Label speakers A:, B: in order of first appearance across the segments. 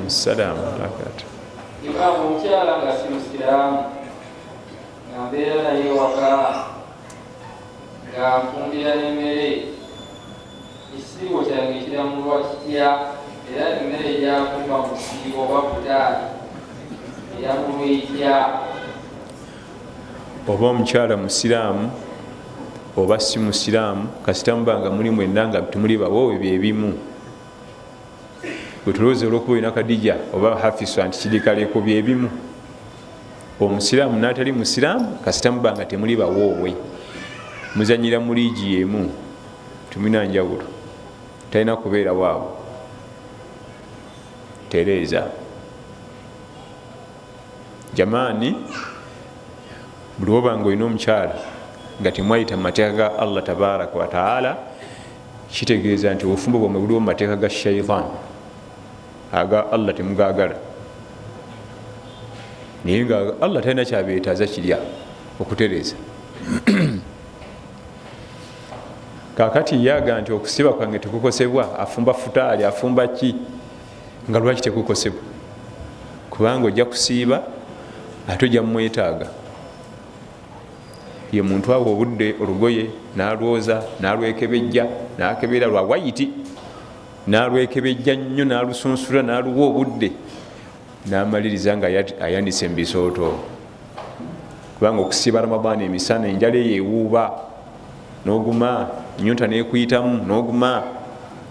A: Waalaikum ssalamu barakatu.
B: Imaamu, omukyala nga si musiraamu nga mbeera naye waka nga nfumbira n'emmere, ekisiibo kyange kiramulwa kitya? Era emmere gyafumba mu kisiibo oba butaali eramulwa etya?
A: Oba omukyala musiraamu oba si musiraamu, kasita muba nga muli mwenna nga temuli bawoowe, byebimu. Bwetulowooza olwokuba olina Kadija oba Hafisa nti kirikaleko, byebimu. Omusiraamu natali musiraamu, kasita muba nga temuli bawoowe, muzanyira mu liigi yemu, temulina njawulo, talina kubeera waawo. Tereeza jamaani, buli woba nga olina omukyala nga temwayita mu mateeka ga Allah tabaraka wataala, kitegeeza nti obufumbo bwamwe buliwo mu mateeka ga shaitan. Aga Allah temugagala, naye nga Allah talina kyabeetaaza kirya okutereeza. Kakati yaga nti okusiba kwange tekukosebwa, afumba futaali, afumba ki, nga lwaki tekukosebwa? Kubanga ojja kusiiba ate ojja mumwetaaga. Ye muntu awa obudde olugoye nalwoza, nalwekebejja, nakebera lwa wayiti, nalwekebejja nnyo, nalusunsula, naluwa obudde, namaliriza nga ayanise mubisooto. Kubanga okusiiba Ramadaani emisana, enjala eyo ewuuba, noguma, nyonta nekuyitamu noguma,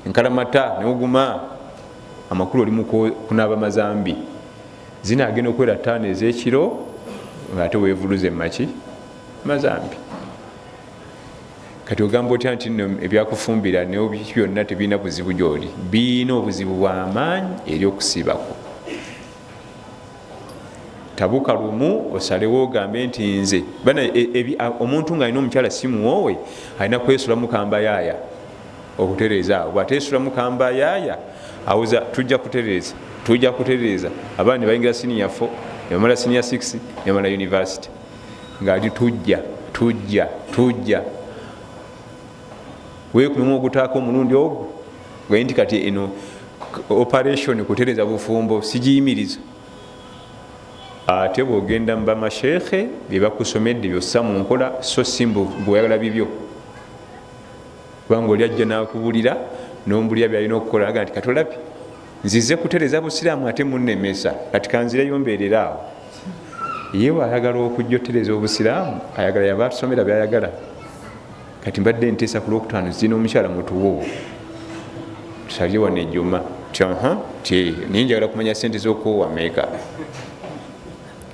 A: enkalamata noguma, amakulu oli mukunaaba mazambi. Zinagenda okuwera 5 ezekiro ngaate wevuluze mumaki mazambi. Kati ogamba otya nti nno ebyakufumbira nebiki byonna tebirina buzibu gyoli? Birina obuzibu bwamaanyi eri okusiibako. Tabuka lumu osalewo ogambe nti nze bana omuntu nga alina omukyala si muwoowe, alina kwesulamu kambayaaya okutereeza awo. Bwateesulamu kambayaaya, awoza tujja kutereeza, tujja kutereeza, abaana ne bayingira senior 4, ne bamala senior 6, ne bamala university, ngaali tujja tujja tujja. Weekumemu ogutaako omulundi ogwo gaye nti kati eno operation kutereeza bufumbo sigiyimiriza. Ate bwogenda mu bamasheekhe, byebakusomedde byossa mu nkola, so si mbu gweoyagala bibyo. Kubanga oli ajja nakubulira nombulira byalina okukola, aga nti katolabye nzize kutereza busiraamu ate munemesa, kati kanzireyo mbeerere awo. Ye bwayagala okujja otereza obusiraamu, ayagala yaba atusomera byayagala. Kati mbadde nteesa ku Lwokutaano zina omukyala mutuwo tusalire wano ejjuma ti naye njagala kumanya sente z'okuwa meeka.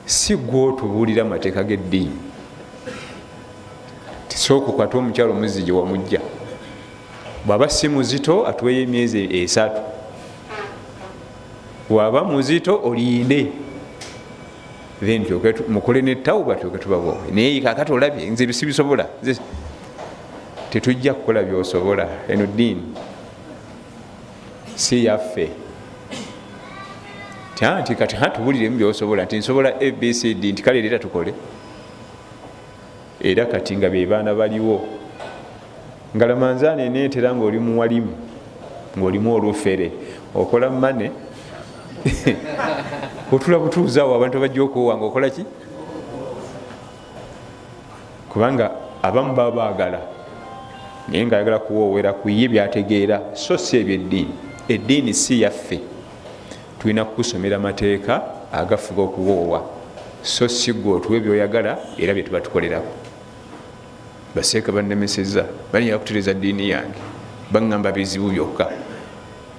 A: Si gwe otubuulira amateeka g'eddiini. Tisooka okwate omukyala omuzzi gye wamujja, bwaba si muzito atuweyo emyezi 3, waba muzito olinde, then mukole ne tawuba tyoke tubawowe. Naye kakati olabye nze bisibisobola, tetujja kukola byosobola. Eno ddiini si yaffe. Nti kati tubuliremu byosobola, nti nsobola ABCD, nti kale leeta tukole. Era kati nga bebaana baliwo nga lamanzaana eneetera ngaoli muwalimu ngaolimu olufere okola mane otula butuuzi awo abantu abajja okuwowa nga okola ki? Kubanga abamu baba baagala, naye nga ayagala kuwoowera ku ye byategeera, so si ebyeddiini. Eddiini si yaffe. Tulina kukusomera mateeka agafuga okuwoowa, so si gwe otuwe byoyagala era bye tuba tukolerako. Baseeka bannemeseza, banyala kutereza ddiini yange, baŋŋamba bizibu byokka.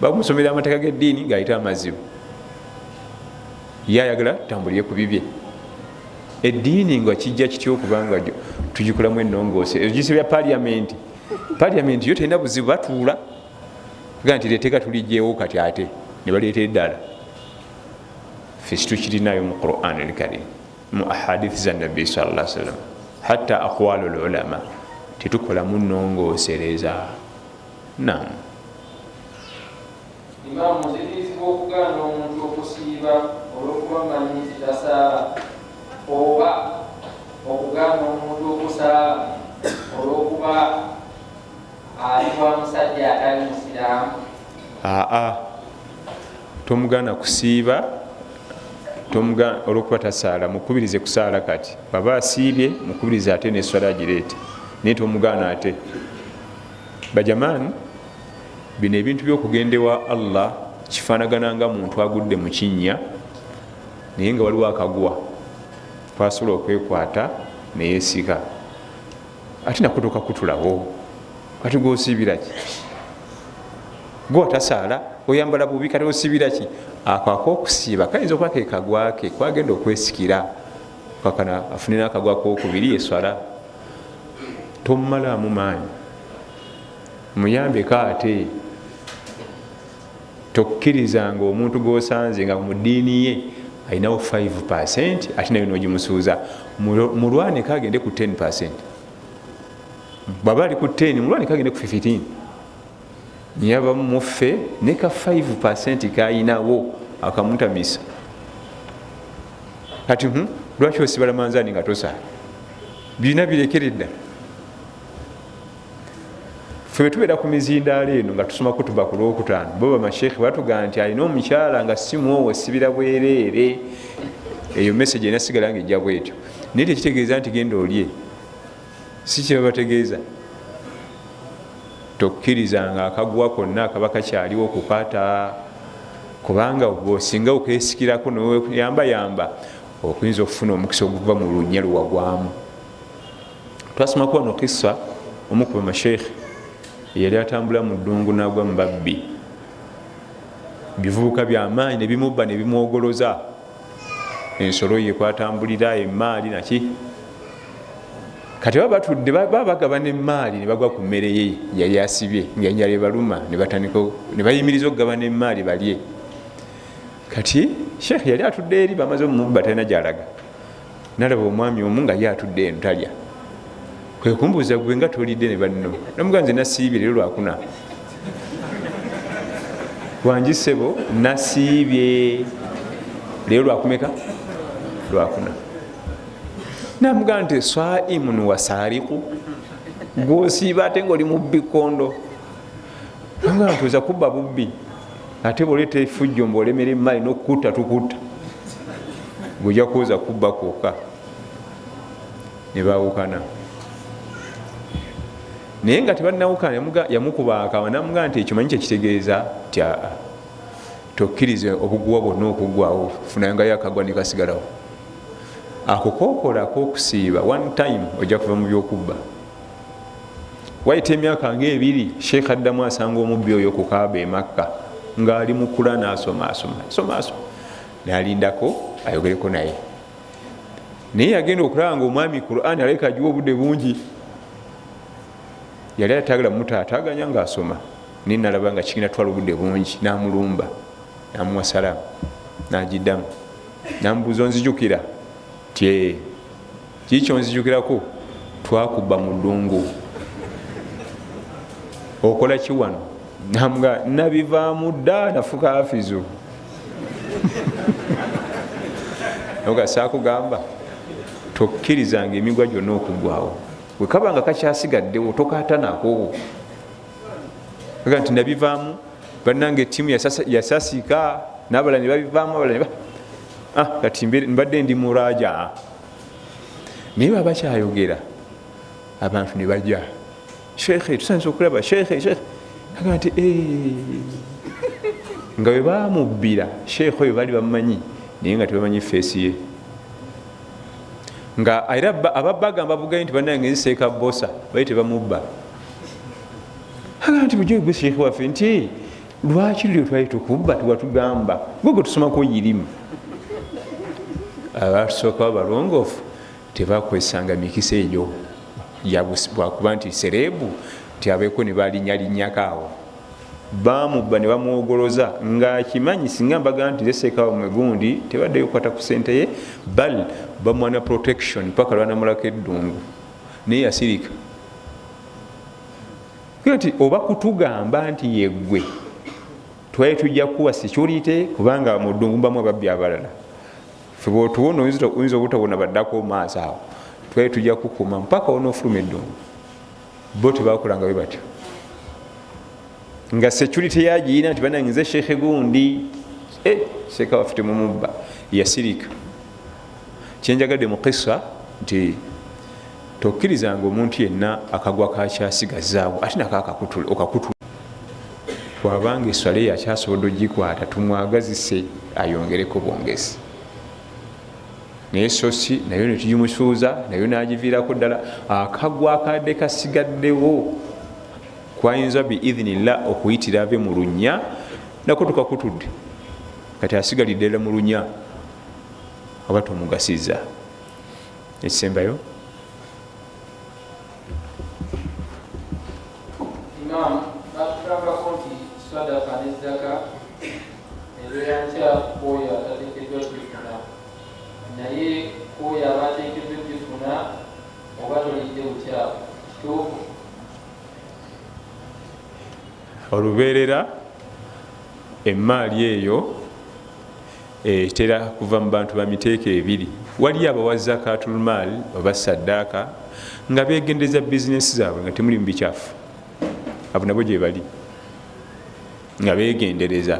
A: Bamusomera amateeka g'eddiini ng'ayita amazibu, ye ayagala tutambulire ku bibye. Eddiini nga kijja kitya okubanga tugikolamu ennongoose? Egisa bya paliamenti, paliamenti yo terina buzibu, batuula ga nti leteeka tulijjeewo kati ate ne baleeta eddala. Ffe situkirinayo mu Quran al Karim, mu ahadith za Nabbi salla sallam, hatta aqwalu lulama, tetukolamu nnongoosereza. Nam.
B: Imaamu, nzikirizibwa okugaana omuntu okusiiba olw'okuba mmanyi nti tasaala, oba okugaana omuntu okusaala olw'okuba ali wa musajja atali musiraamu?
A: Aa, Tomugaana kusiiba olwokuba tasaala, mukubirize kusaala. Kati baba asiibye, mukubirize ate neswala agireete, naye tomugaana. Ate bajamaani, bino ebintu byokugenda ewa Allah kifaanagana nga muntu agudde mu kinnya, naye nga waliwo akaguwa kwasobola okwekwata neyesika, ate nako tokakutulawo. Kati gwosiibiraki? Gwe watasaala, oyambala bubi, kati osiibiraki? Ako akokusiiba kayinza okuba ke kagwake kwagenda okwesikira, kakana afune nakagwa kokubiri eswala. Tomumalaamu maanyi, muyambeko. Ate tokkirizanga omuntu gwosanze nga mu ddiini ye alinawo 5, ate naye nogimusuuza. Mulwaneko agende ku 10. Bwaba ali ku 10, mulwaneko agende ku 15. Naye abamu muffe ne ka 5 kayinawo akamutamisa. Kati lwaki osibala manzani nga tosaala? Birina birekeredda. Ffe bwetubeera ku mizindaalo eno nga tusoma kutuba ku Lwokutaano, bo bamashekhe batugamba nti alina omukyala nga si mwowo, sibira bwereere. Eyo message enasigala nga ejja bwetyo, naye tekitegeeza nti genda olye, si kyebabategeeza. Tokkirizanga akagwa konna akaba kakyaliwo okukata, kubanga bwosinga okesikirako noyambayamba, okuyinza okufuna omukisa oguva mu lunya luwagwamu. Twasomako wano kissa omu ku bamashekhe yali atambula mu ddungu nagwa mu babbi, bivubuka byamaanyi nebimubba nebimwogoloza ensolo ye kwatambulira, emaali naki. Kati baba batudde, baba bagabana emaali, ne bagwa ku mmere ye yali asibye, nga enjala ebaluma, ne batandika ne bayimiriza okugabana emaali balye. Kati sheekh yali atudde eri, bamaze omumubba, talina gyalaga. Nalaba omwami omu nga ye atudde eno talya, kwe kumbuuza, "Gwe nga tolidde ne banno?" Namugaa, "Nze nasiibye leero Lwakuna." "Wangi ssebo?" "Nasiibye leero lwakumeka? Lwakuna." Namugaa nti, "Swaimun wasaariku, gwosiiba ate nga oli mubbi kondo." Namugaa nti, "Oza kubba bubbi, ate bwoleeta efujjo mbu olemera emaali nokukutta tukutta, gweojja kwoza kubba kwokka." Ne bawukana, naye nga tebanawukana yamukuba akama, namugaa nti, "Ekyo manyi kyekitegeeza ti aa, tokkiriza obuguwa bwonna okuggwawo, funangayo akagwa nekasigalawo. Ako kokola akokusiiba, one time ojja kuva mu byokubba." Wayita emyaka nga 2, sheekh addamu asanga omubbi oyo ku Kaaba e Makka ng'ali mukula, n'asoma, asoma, asoma, asoma, n'alindako ayogereko naye. Naye yagenda okulaba nga omwami Quran alabika agiwa obudde bungi, yali atagala mutaataganya ng'asoma, naye nalaba nga kigenda twala obudde bungi, n'amulumba, n'amuwa salaamu, n'agiddamu, n'amubuuza, "Onzijukira?" Ti, "Kiki kyonzijukirako? Twakubba mu ddungu, okola ki wano?" Namuga, "Nabivaamu dda, nafuka hafizu." Oga, "Saakugamba tokkirizanga emigwa gyonna okuggwawo? Bwekaba nga kakyasigaddewo tokaata nako." Aga nti, "Nabivaamu bannange, ettiimu yasasika n'abalala ne babivaamu, abalala kati mbadde ndi muraja." Naye baba bakyayogera, abantu ne bajja, "Sheekhe, tusanisa okulaba sheekhe, sheekhe." Aga nti, nga bwe bamubbira sheekhe oyo baali bamumanyi, naye nga tebamanyi face ye, nga era ababba bagamba bugayi nti, "Bannange, nziseeka bosa," bali tebamubba. Aga nti, "Bujo gwe sheekhe waffe?" Nti, "Lwaki lulyo twali tukubba tewatugamba? Gwe gwe tusomako yirimu." Abatusookawo balongoofu tebakwesanga mikisa egyo bwakuba nti celeb, nti abeeko ne balinyalinnyako awo. Bamubba ne bamwogoloza ngaakimanyi, singa mbaga nti nze seekawo mwe gundi, tebaddeyo kukwata ku sente ye, bal bamwana protection paka lwanamulako eddungu. Naye yasirika nti, "Oba kutugamba nti yeggwe, twali tujja kuwa security, kubanga mu ddungu mbamu ababbi abalala. Fe bwotuwona oyinza obutawona baddako maaso awo, twali tujja kukuma mpaka onoofuluma eddungu." Bo tebakolanga bwe batyo, nga security yagiyina nti, "Banange, nze sheekhe gundi." Seeka waffe temumubba. Yasirika. Kyenjagadde mu kisa nti tokkirizanga omuntu yenna akagwa kakyasigazaawo ate nako okakutula. Bwabanga eswala eyo akyasobodde ogikwata, tumwagazise ayongereko bwongezi, naye sosi nayo netugimusuuza nayo nagiviirako ddala. Akagwa akadde kasigaddewo kwayinza biidhinillah okuyitira ave mu lunya, nako tukakutudde, kati asigalidde ddala mu lunya, oba tomugasiza. Ekisembayo,
B: Imam, batugambako nti sadaka ne zaka ebeera nkyafu kwoyo atateekeddwa gifuna, naye kwoyo aba ateekeddwa gifuna oba tolidde bukyafu, kituufu?
A: Olubeerera emaali eyo etera kuva mu bantu ba miteeko ebiri. Waliyo abawa zakatul maal oba saddaaka nga begendereza bizinesi zaabwe nga temuli mu bikyafu, abo nabo gye bali nga begendereza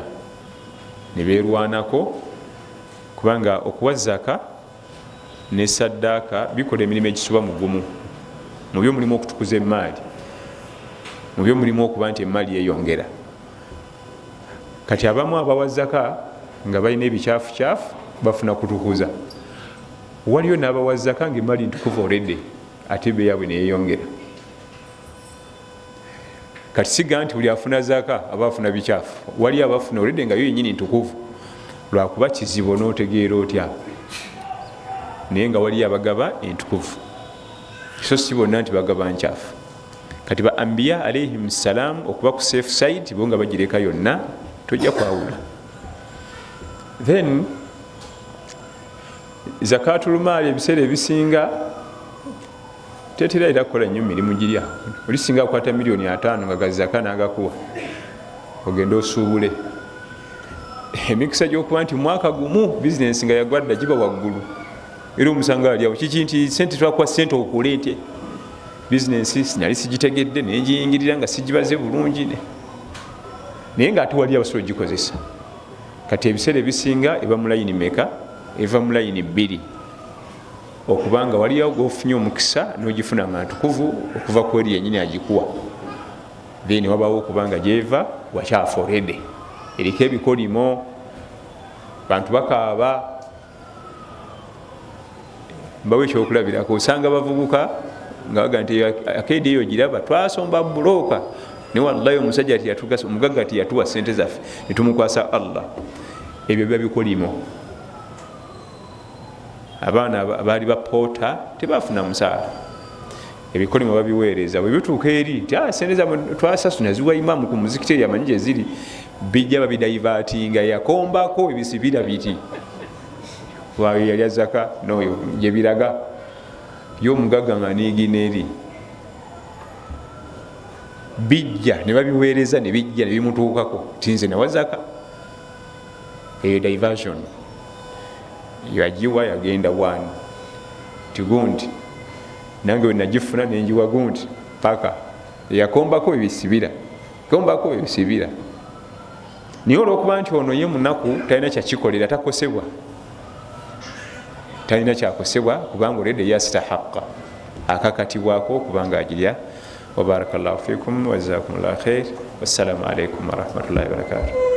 A: ne beerwanako, kubanga okuwa zaka ne saddaaka bikola emirimu egisuba mu gumu. Mu byo mulimu okutukuza emaali, mu byo mulimu okuba nti emaali yeyongera. Kati abamu abawa zaka nga balina ebikyafu bafuna kutukuza. Waliyo n'abawa zaka nga emaali ntukuvu already, ate beyabwe neyeyongera. Kati siga nti buli afuna zaka aba afuna bikyafu, waliyo abafuna already nga yo yenyini ntukuvu, lwakuba kizibu n'otegeera otya, naye nga waliyo abagaba entukuvu, so si bonna nti bagaba nkyafu. Kati ba ambiya alaihim salam okuba ku safe side, bo nga bagireka yonna, tojja kwawula. Then zakatul maali ebiseera ebisinga tetera era kukola nnyo mirimu giri awo. Oli singa akwata 5,000,000 nga gazaka n'agakuwa ogende osuubule, emikisa gy'okuba nti mwaka gumu bizinensi nga yagwa dda giba waggulu. Era omusanga ali awo kiki nti sente twakuwa sente okuleete bizinensi nali sigitegedde nengiyingirira nga sigibaze bulungi, naye nga ate wali abasobola ogikozesa. Kati ebiseera ebisinga eba mu layini meka? Eva mu layini 2, okubanga waliyo gwofunye omukisa n'ogifuna nga ntukuvu okuva ku eri yenyini agikuwa, then wabawo okubanga gyeva wakyafu already, eriko ebikolimo, bantu bakaaba. Mbawo ekyokulabirako, osanga bavubuka nga baga nti akeedi eyo giraba twasomba bulooka, ne wallahi omusajja tiyatugasa, omugagga tiyatuwa sente zaffe netumukwasa Allah. Ebyo biba bikolimo. Abaana abaali bapoota tebafuna musaala, ebikolimo babiweereza. Bwe bituuka eri nti sente zammwe twasasula ziwa imamu ku muzikiti eyo amanyi gye ziri, bijja babidaivatinga, yakombako ebisibira biti wayo yalya zaka noyo gye biraga ye omugagga nga niigina eri, bijja ne babiweereza ne bijja ne bimutuukako ti nze nawa zaka. Eyo diversion yagiwa yagenda wani ti gundi nange wenagifuna nenjiwa gundi paka yakombako ebisibira, kombako ebisibira. Naye olwokuba nti ono ye munaku talina kyakikolera, takosebwa, talina kyakosebwa, kubanga olwedde yastahaqqa akakatibwako okubanga agirya. Wabarakallahu fikum wajazakumullahu khair, wassalamu alaikum warahmatullahi wabarakatuh.